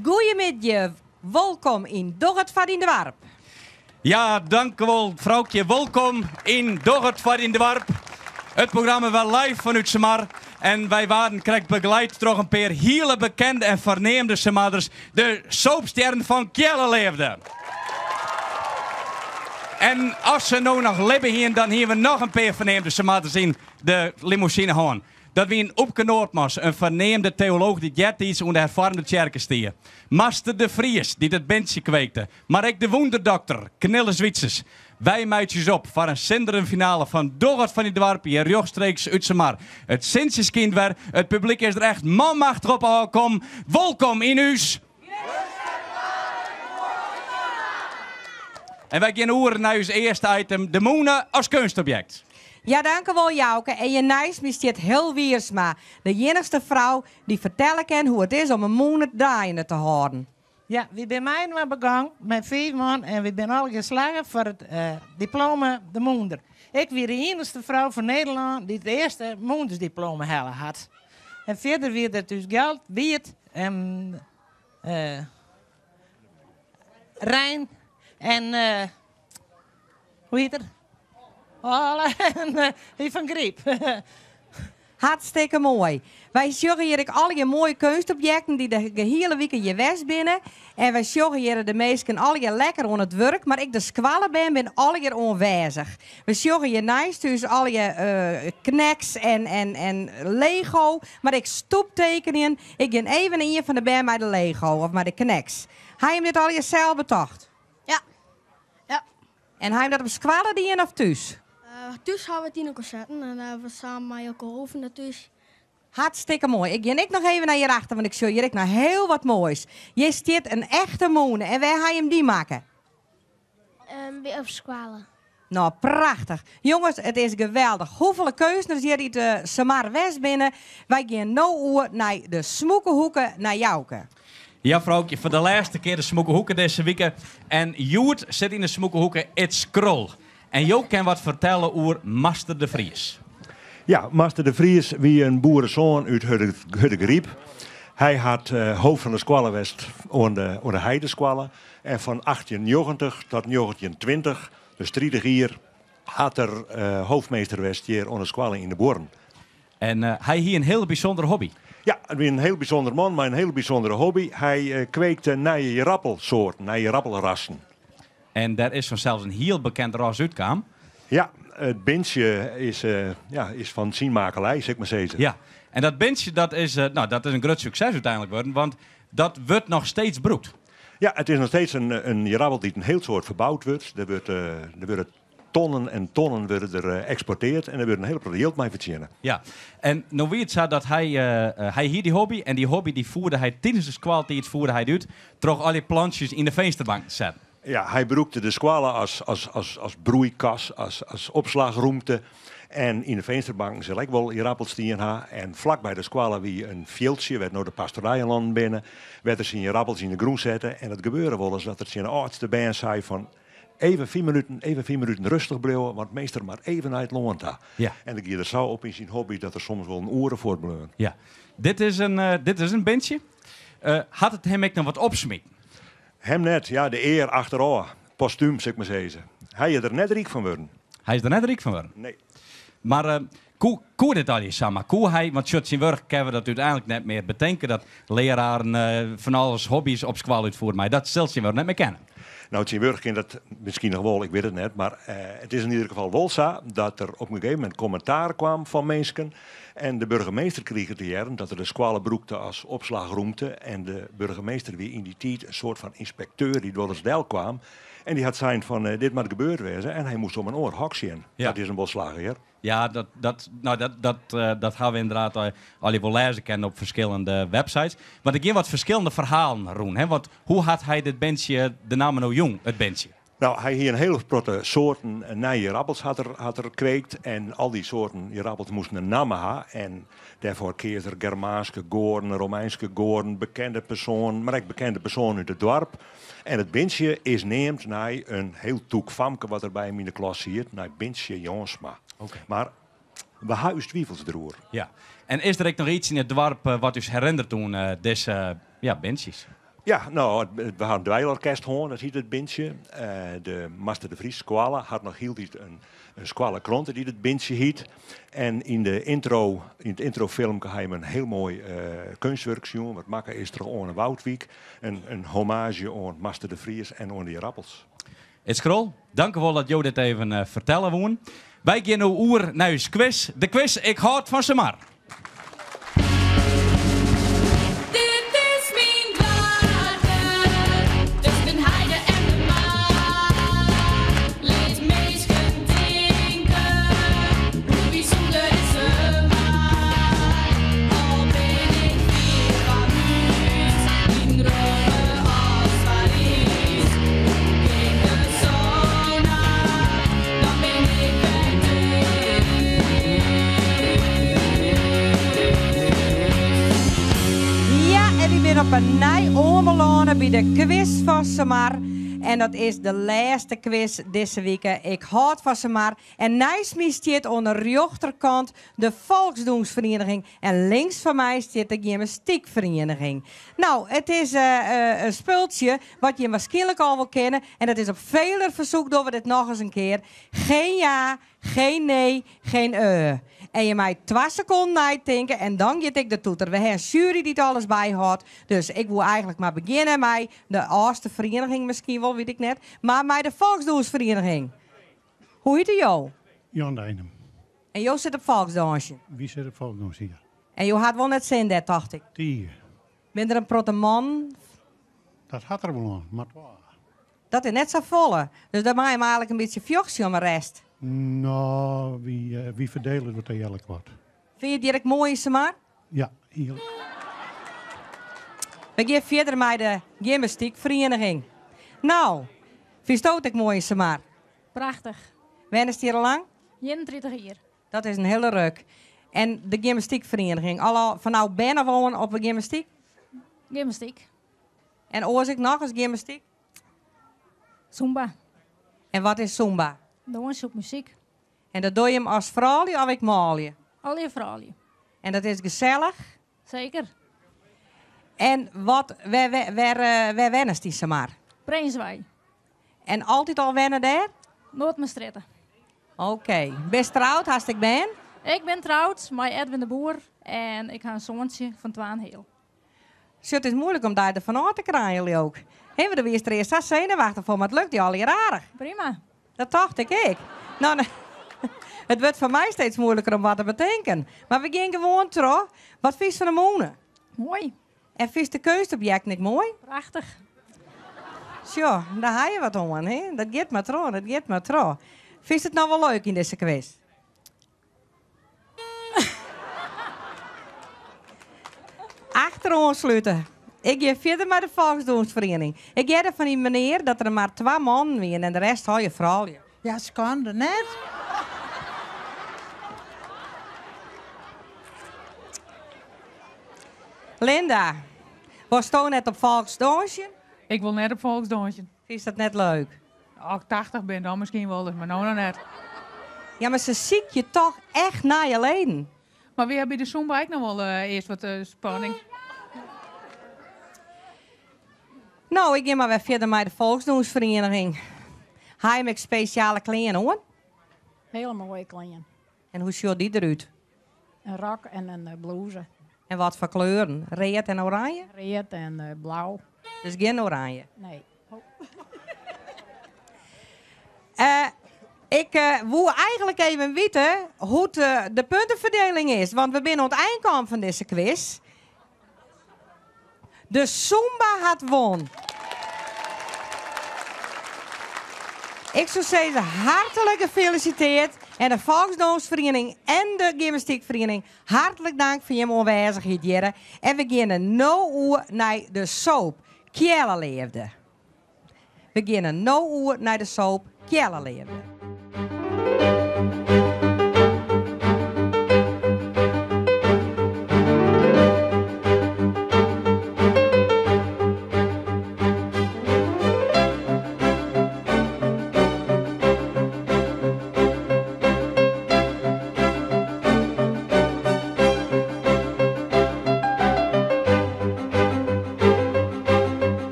Goeiemiddei, wolkom yn Doch it foar dyn doarp. Ja, dankewol Froukje. Wolkom yn Doch it foar dyn doarp. It programma wer live fanút Samar. En wy waarden krekt begeleid troch in pear hiele bekende en ferneamde Samarders, de soapstjerren fan Kealleleafde. En as se no noch libbe hienen, dan hienen we noch in pear ferneamde Samarders yn de limûsine hân. Dat wienen Oepke Noordmans, in ferneamde teolooch dy't eartiids oan de Herfoarmde Tsjerke stie. Master de Vries, dy't it bintsje kweekte. Mar ek de wûnderdokter, Knilles Wietses. Wy meitsje ús op foar in sinderende finale fan Doch it foar dyn doarp hjir rjochtstreeks út Samar. It sintsje skynt wer, it publyk is der echt manmachtich op ôfkommen. Wolkom yn ús. En wy gean oer nei ús earste item, de mûne as keunstobjekt. Ja, dankewol Jouke. En hjir neist my stiet Hil Wiersma, de iennichste frou dy't fertelle kin hoe it is om in mûne draaiende te hâlden. Ja, wy binne mei-inoar begûn mei fiif man en wy binne allegear slagge foar it diploma de mûnder. Ik wie de iennichste frou fan Nederlân dy't it earste mûndersdiploma helle hat. En fierder wie der thús Gjalt, Wiet en Rein en hoe hiet er? Alle en hy fan Gryp. Hartstikke moai. Wy sjogge hjir ek allegear moaie keunstobjekten dy't de hiele wike hjir west binne. En wy sjogge hjir de minsken allegear lekker oan it wurk, mar ek de skoallebern binne allegear oanwêzich. We sjogge hjir neist ús allegear kneks en en Lego, mar ek stoeptekenjen. Ik gean even nei ien fan de bern mei de Lego of mei de kneks. Ha jim dit allegear sels betocht? Ja. Ja. En ha jim dat op skoalle dien of thús? Thús hawwe we it yn elkoar setten en hawwe we samen mei elkoar oefene thús. Hartstikke moai. Ik gean ek noch even nei hjirachter, want ik sjoch hjir ek noch hiel wat moais. Hjir stiet in echte mûne. En wêr ha jim dy makke? By op skoalle. No, prachtich. Jonges, it is geweldich hoefolle keunstners hjir út de Samar west binne. Wy gean no oer nei de Smûkehoeke, nei Jouke. Ja, Froukje, foar de lêste kear de Smûkehoeke dizze wike. En hjoed sit yn de Smûkehoeke Ids Krol. En jo kin wat fertelle oer Master de Vries. Ja, Master de Vries wie in boeresoan út Hurdegaryp. Hy hat hoofd fan de skoalle west oan de, oan de Heideskoalle. En fan 1890 tot 1920, dus 30 jier, hat er hoofdmeester west hjir oan de skoalle yn de Buorren. En hy hie in hiele bysûndere hobby. Ja, it wie in hiel bysûnder man mei in hiele bysûndere hobby. Hy kweekte nije ierdappelsoarten, nije ierdappelrassen. En dêr is fansels in hiel bekend ras útkaam. Ja, it bintsje is, ja, is fan syn makelij, sil ik mar sizze. Ja, en dat bintsje dat is, no, dat is in grut sukses úteinlik wurden, want dat wurdt noch steeds brûkt. Ja, it is noch steeds in ierappel dy't in hiel soad ferboud wurdt. Der wurdt, der wurde tonnen en tonnen wurde der eksporteard en der wurdt in hiele protte jild mei fertsjinne. Ja, en no wie it sa dat hy, hy hie dy hobby en dy hobby dy fierde hy tidens de skoaltiid fierde hy út troch al dy plantsjes yn de finsterbank te setten. Ja, hy brûkte de skoalle as, as, as, as broeikas, as, as opslachrûmte. En yn de finsterbanken sil ek wol ierappels stien ha. En flak by de skoalle wie in fjildsje, wêr't no de pastorijenlannen binne, wêr't er syn ierappels yn de grûn sette. En it gebeurde wolris dat er tsjin de âldste bern sei fan, Even fiif minuten, even fiif minuten rêstich bliuwe, want meester moat even nei it lân ta. Ja. En dan gie er sa op yn syn hobby dat er soms wol in oere fuortbleaun. Ja. Dit is in, dit is in bintsje. Hat it him ek noch wat opsmiten? Him net, ja, de ear achterôf. Postúm, sil ik mar sizze. Hy is der net ryk fan wurden. Hy is der net ryk fan wurden? Nee. Mar koe, koe dit allegear samar? Koe hy, want sjoch, tsjintwurdich kinne we dat úteinlik net mear betinke, dat leararen fan alles hobby's op skoalle útfiere meie. Dat sil tsjintwurdich net mear kinne. No, tsjintwurdich kin dat miskien noch wol, ik wit it net. Mar it is yn ieder gefal wol sa dat der op in gegeven momint kommentaar kwam fan minsken. En de burgemeester krige te hearren dat er de skoalle brûkte as opslachrûmte. En de burgemeester wie yn dy tiid in soart fan ynspekteur dy't wolris delkaam. En dy hat sein fan dit moat gebeurd wêze en hy moast om in oar hok sjen. Ja. Dat is him wol slagge hear. Ja, dat, dat, no, dat, dat, dat hawwe we ynderdaad allegear wol lêze kinnen op ferskillende websites. Want der gean wat ferskillende ferhalen rûn. Hè? Want hoe hat hy dit bintsje de namme no jûn, it bintsje? No, hy hie in hiele protte soarten nije ierappels hat er, hat er kweekt. En al dy soarten ierappels moasten in namme ha. En dêrfoar keas er Germaanske goaden, Romeinske goaden, bekende persoanen, mar ek bekende persoanen út it doarp. En it bintsje is neamd nei in hiel tûk famke wat der by him yn de klas siet, nei Bintsje Jânsma. Oké. Mar we ha ús twivels deroer. Ja. En is der ek noch iets yn it doarp wat ús herinnert oan dizze, ja, bintsjes? Ja, no, we ha in dweilorkest hân, dat hiet it Bintsje. De Master de Vries skoalle hat noch hieltyd in skoallekrante dy't it Bintsje hiet. En yn de intro, yn it introfilmke ha jim in hiel moai keunstwurk sjoen, wat makke is troch Oane Woudwyk. In hommage oan Master de Vries en oan de ierappels. Ids Krol, dankewol dat jo dit even fertelle woenen. Wy gean no oer nei ús kwis, de kwis Ik hâld fan Samar. Dit is myn doarpe, tusken heide en de mar. Lit minsken tinke, hoe bysûnder is Samar. Al bin ik fier fan hús, yn Rome as Parys. Brûk ik de Sonar, dan bin ik wer thús. Ja, en wy binne op 'e nij oanbelâne by de kwis fan Samar. En dat is de lêste kwis dizze wike. Ik hâld fan Samar. En neist my stiet oan de rjochterkant de Folksdûnsferieniging en links fan my stiet de Gymnastykferieniging. No, it is in spultsje wat jim waarskynlik al wol kenne en dat is op veler fersoek dogge we dit nochris in kear. Geen ja, geen nee, geen eh. En je mei twa sekonden neitinke en dan giet ek de toeter. We ha in sjuery dy't alles byhâldt, dus ik woe eigentlik mar begjinne mei de âldste ferieniging miskien wol, wit ik net, mar mei de Folksdûnsferieniging. Hoe hite jo? Jan Deinum. En jo sitte op folksdânsjen? Wy sitte op folksdânsjen, ja. En jo hat wol nei it sin dêr, tocht ik? Tige. Binne der in protte mannen? Dat hat der wol oan, mar twa. Dat is net sa folle. Dus dan mei jim eigentlik in bytsje fjochtsje om 'e rest. No, wy ferdele it wat earlik wat. Fyn je it hjir ek moai yn Samar? Ja, hiel. We gean fierder mei de gymnastykferieniging. No, fynsto it ek moai yn Samar? Prachtich. Wennest hjir al lang? 31 jier. Dat is in hiele ruk. En de gymnastykferieniging, al fanôf bern af oan op de gymnastyk? Gymnastyk. En oars ek noch as gymnastyk? Zumba. En wat is Zumba? Dânsje op muzyk. En dat doe jim as froulju of ek manlju? Allegear froulju. En dat is gesellich? Seker. En wat, wêr, wêr, wêr wennest yn Samar? Prinswei. En altyd al wenne dêr? Noordmerstrjitte. Oké. Bist troud? Hast ek bern? Ik bin troud mei Edwin de Boer en ik ha in soantsje fan twaenheal. Sjoch, it is moeilik om dy derfan ôf te krijen, leau ik. Hé, want do wiest der earst sa senuwachtich foar, mar it lukt dy allegear aardich. Prima. Dat tocht ik ek. No, it wurdt foar my steeds moeilijker om wat te betinken. Mar we gean gewoan troch. Wat fynst fan de mûne? Moai. En fynst de keunstobjekten ek moai? Prachtich. Sjoch, dêr ha je wat oan, hè? Dat giet mar troch, dat giet mar troch. Fynst it no wol leuk yn dizze kwis? Achteroan slute. Ik gean fierder mei de folksdûnsferiening. Ik hearde fan dy menear dat der mar twa mannen wiene en de rest allegear froulju. Ja, skande net. Linda, wolsto net op folksdânsjen? Ik wol net op folksdânsjen. Fynst dat net leuk? As ik 80 bin, dan miskien wolris, mar no noch net. Ja, mar se sykje toch echt nije leden. Mar wy ha by de Zumba ek noch wol earst wat spanning. No, ik gean mar wer fierder mei de folksdûnsferieniging. Ha jim ek spesjale klean oan? Hiele moaie klean. En hoe sjocht dy derút? In rok en in blûze. En wat foar kleuren? Read en oranje? Read en blau. Dus gjin oranje? Nee. Ik woe eigentlik even witte hoe't de puntenferdieling is, want we binne oan it ein kaam fan dizze kwis. De Zumba hat won. Ik soe sizze hartlik gefelisiteerd en de Folksdânsferiening en de Gymnastykferiening hartlik dank foar jim oanwêzichheid hjirre. En we geane no oer nei de soap Kealleleafde. We geane no oer nei de soap Kealleleafde.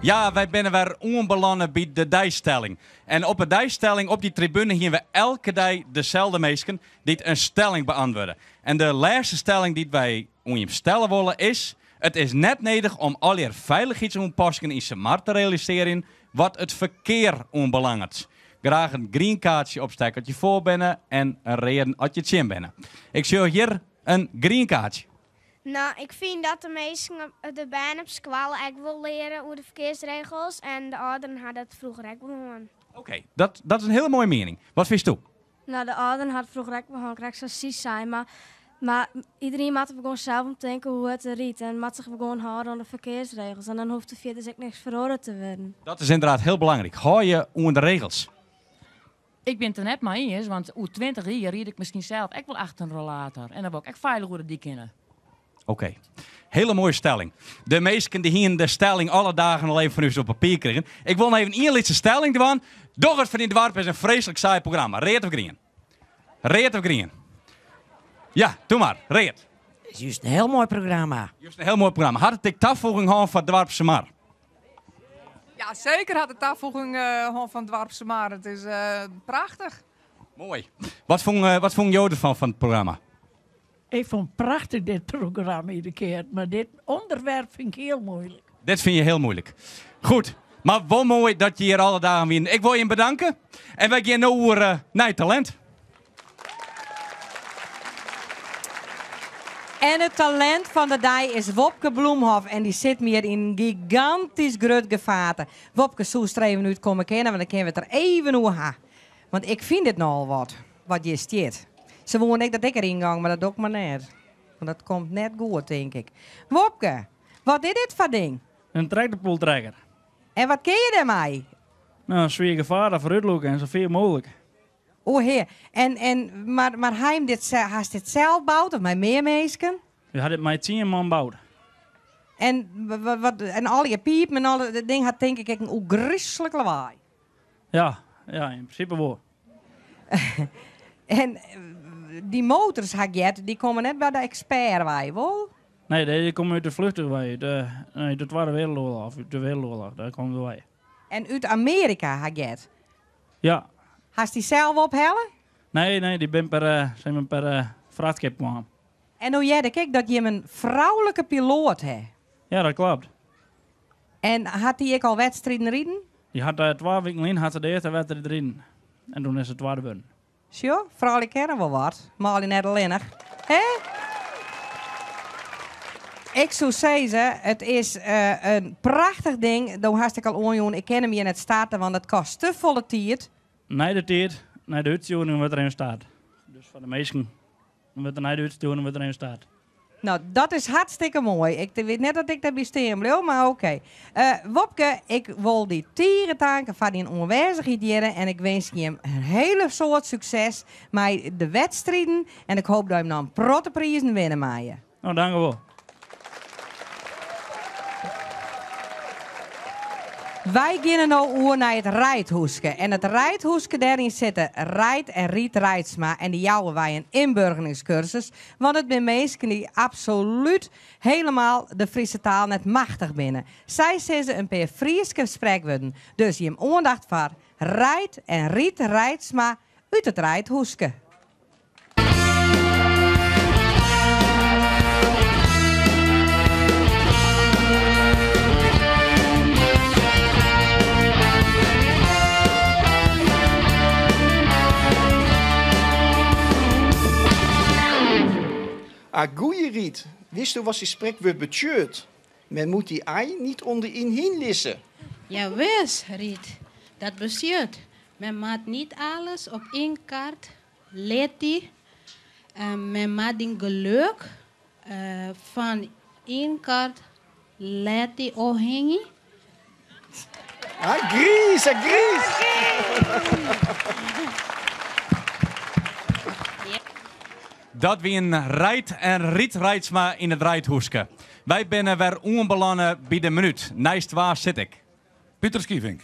Ja, wy binne wer oanbelanne by de deistelling. En op 'e deistelling, op dy tribune, hiene we elke dei deselde minsken dy't in stelling beantwurde. En de lêste stelling dy't wy oan jim stelle wolle is, It is net nedich om allegear feilichheidsoanpassingen yn Samar te realisearjen wat it ferkear oanbelanget. Graach in grien kaartsje opstekke as je foar binne en in readen as je tsjin binne. Ik sjoch hjir in grien kaartsje. No, ik fyn dat de minsken, de bern op skoalle ek wol leare oer de ferkearsregels en de âlderen ha dat froeger ek wol hân. Oké, dat, dat is in hiele moaie miening. Wat fynsto? No, de âlderen ha it froeger ek wol hân, krekt sa as sy sei, mar, mar iderien moat der gewoan sels om tinke hoe it der rydt en moat sich gewoan hâlde oan de ferkearsregels en dan hoecht der fierders ek niks feroare te wurden. Dat is ynderdaad hiel belangryk. Hâld je oan de regels. Ik bin it der net mei iens, want oer 20 jier ried ik miskien sels ek wol achter in rollator en dan wol ik ek feilich oer de dyk kinne. Oké. Hele moaie stelling. De minsken dy hienen de stelling alle dagen al even fan ús op papier krigen. Ik wol noch even ien lytse stelling dwaan. Doch it foar dyn doarp is in freeslik saai programma. Read of grien? Read of grien? Ja, doe mar. Read. Is just in hiel moai programma. Just in hiel moai programma. Hat it ek tafoeging hân foar doarp Samar? Ja, seker hat it tafoeging hân fan doarp Samar. It is prachtich. Moai. Wat fûn, wat fûnen jo derfan fan it programma? Ik fûn it prachtich dit programma iedere kear, mar dit ûnderwerp fyn ik hiel muoilik. Dit fyn je hiel muoilik. Goed, mar wol moai dat je hjir alle dagen wienen. Ik wol jim bedanke en wy gean no oer nei it talint. En it talint fan de dei is Wopke Bloemhof en dy sit hjir yn in gigantysk grut gefaarte. Wopke, soest der even útkomme kinne, want dan kinne we it der even oer ha. Want ik fyn dit nochal wat, wat hjir stiet. Se woene ek dat ik deryn gong, mar dat doch ik mar net. Want dat komt net goed, tink ik. Wopke, wat is dit foar ding? In tractorpulltrekker. En wat kinne je dêrmei? No, in swier gefaarte foarútlûke en sa fier mooglik. O hear, en, en, mar, mar ha jim dit, hast dit sels boud of mei mear minsken? Wy ha dit mei tsien man boud. En, wat, en allegear pipen en al dat ding hat tink ik ek in ôfgryslik lawaai. Ja, ja, yn prinsipe wol. En dy motors ha ik heard, dy komme net by de ekspert wei, wol? Nee, dy komme út de fleantúch wei, út de, út de Twadde Wereldoarloch, of út de Wereldoarloch, dêr komme se wei. En út Amearika ha ik heard. Ja. Hast dy sels ophelle? Nee, nee, dy bin per, sis mar per frachtskip kaam. En no hearde ik ek dat jim in froulike piloat ha. Ja, dat kloppet. En hat dy ek al wedstriden riden? Dy hat twa wiken lyn hat se de earste wedstriid riden. En doe is se twadde wurden. Sjoch, froulju kinne wol wat, manlju net allinnich. Hè? Ik soe sizze, it is in prachtich ding. Do hast ek al oanjûn, ik kin him hjir net starte, want it kostet te folle tiid. Nei de tiid, nei de útstjoering wurdt er even start. Dus foar de minsken wurdt er nei de útstjoering wurdt er even start. No, dat is hartstikke moai. Ik wit net oft ik dêrby stean bliuw, mar oké. Wopke, ik wol dy tige tanke foar dyn oanwêzichheid hjirre en ik winsk jim in hiele soad sukses mei de wedstriden en ik hoop dat jim noch in protte prizen winne meie. No, danke wol. Wy geane no oer nei it Reidhûske. En it Reidhûske dêryn sitte Reid en Riet Reitsma en dy jouwe wy in ynburgeringskursus, want it binne minsken dy't absolút helemaal de Fryske taal net machtich binne. Sy sizze in pear Fryske sprekwurden, dus jim oandacht foar Reid en Riet Reitsma út it Reidhûske. Ah, goeie Riet. Witsto wat dy sprekwurd betsjut? Men moet die ei niet onder in hin lizze. Jawis, Riet. Dat betsjut, men moat niet alles op één kaart litte. Men moat dyn gelok fan ien kaart litte ôfhingje. Ah, griis, ah, griis. Dat wienen Reid en Riet Reitsma yn it Reidhûske. Wy binne wer oanbelanne by de minút. Neist wa sit ik? Pieter Schievink.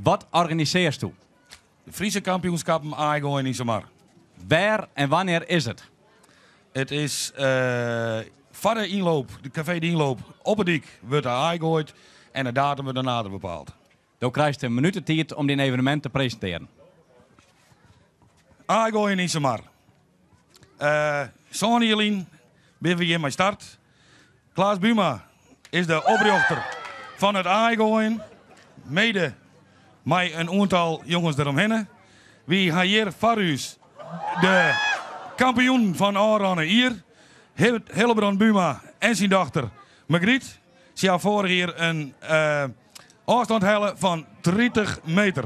Wat organisearsto? De Friese kampioenskappen aaigooien yn Samar. Wêr en wannear is it? It is foar de ynloop, de kafee De Ynloop, op 'e dyk wurdt de aai goaid. En de datum wurdt dan nader bepaald. Do krijst in minút de tiid om dyn evenemint te presintearjen. Aaigooien yn Samar. Sân jier lyn binne we hjir mei start. Klaas Buma is de oprjochter fan it aaigooien, mede mei in oantal jonges deromhinne. Wy ha hjir foar ús de kampioenen fan ôfrûne jier, Hillebrand Buma en syn dochter Margriet. Sy ha foarich jier in ôfstân helle fan 30 meter.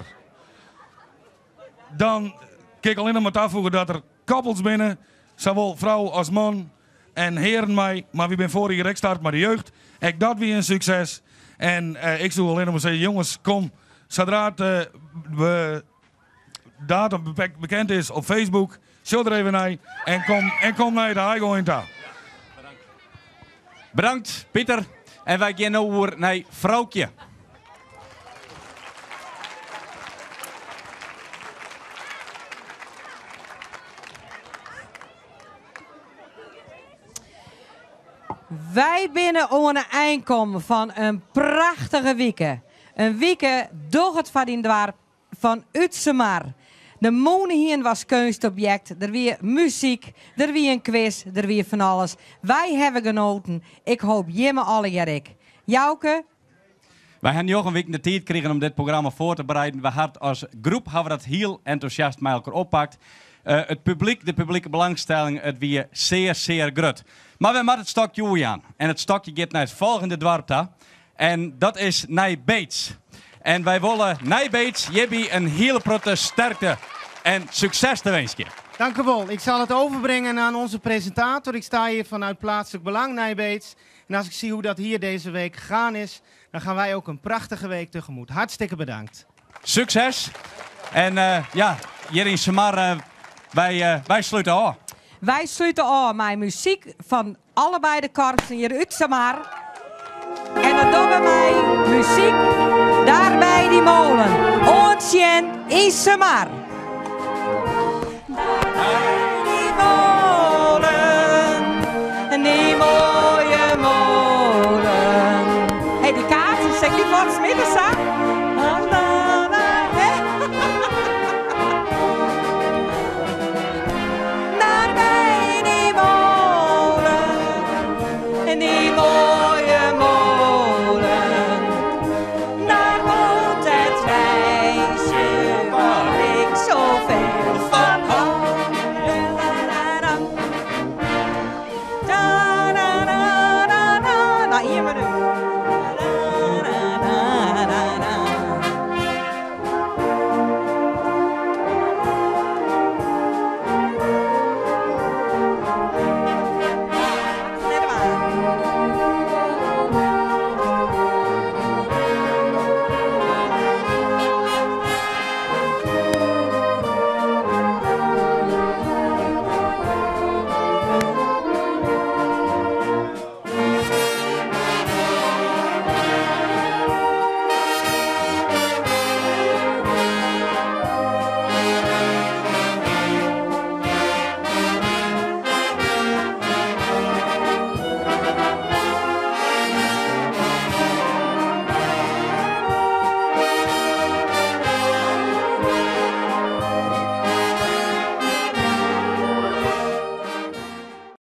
Dan kin ik allinnich mar tafoege dat der koppels binne, sawol frou as man en hearen mei. Mar wy binne foarich jier ek start mei de jeugd. Ek dat wie in sukses. En ik soe allinnich mar sizze, jonges, kom sadra't de datum bekend is op Facebook, sjoch der even nei en kom, en kom nei it aaigooien ta. Bedankt Pieter. En wy gean no oer nei Froukje. Wy binne oan 'e ein kommen fan in prachtige wike. In wike doch it foar dyn doarp fan út Samar. De mûnehiem was keunstobjekt, der wie muzyk, der wie in kwis, der wie fan alles. Wy hawwe genoten. Ik hoop jimme allegear ek. Jouke. Wy ha njoggen wiken de tiid krigen om dit programma foar te bereiden. We ha as groep hawwe dat hiel entûsjast mei elkoar oppakt. It publyk, de publike belangstelling, it wie sear, sear grut. Mar wy moatte it stokje oerjaan. En it stokje giet nei it folgjende doarp ta. En dat is Nij Beets. En wy wolle Nij Beets hjirby in hiele protte sterkte en sukses te winskjen. Dank u wel. Ik zal het overbrengen aan onze presentator. Ik sta hier vanuit Plaatselijk Belang Nij Beets. En als ik zie hoe dat hier deze week gegaan is, dan gaan wij ook een prachtige week tegemoet. Hartstikke bedankt. Sukses. En ja, hjir yn Samar, wy, wy slute ôf. Wy slute ôf mei muzyk fan allebeide de korpsen hjir út Samar. En dat dogge we mei muzyk Daar bij die molen. Oant sjen yn Samar. Daar bij die molen, die mooie molen. Hey, dy kaart, sil ik dy fuortsmite sa?